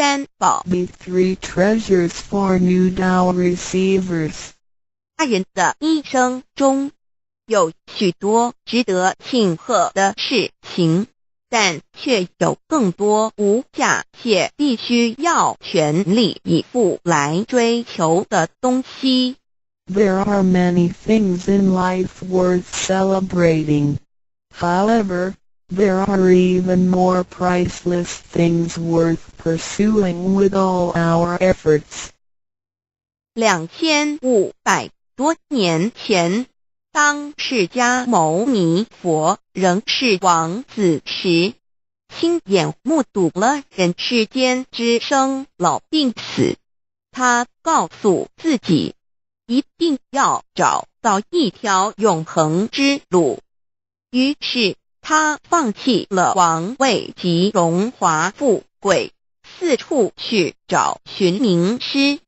三寶。 The three treasures for new Tao receivers. 人的一生中，有許多值得慶賀的事情，但卻有更多無價且必須要全力以赴來追求的東西。 There are many things in life worth celebrating. However, there are even more priceless things worth pursuing with all our efforts. 2500多年前，當釋迦牟尼佛仍是王子時，親眼目睹了人世間之生老病死。他告訴自己，一定要找到一條永恆之路。於是，他放棄了王位及榮華富貴，四處去找尋名師。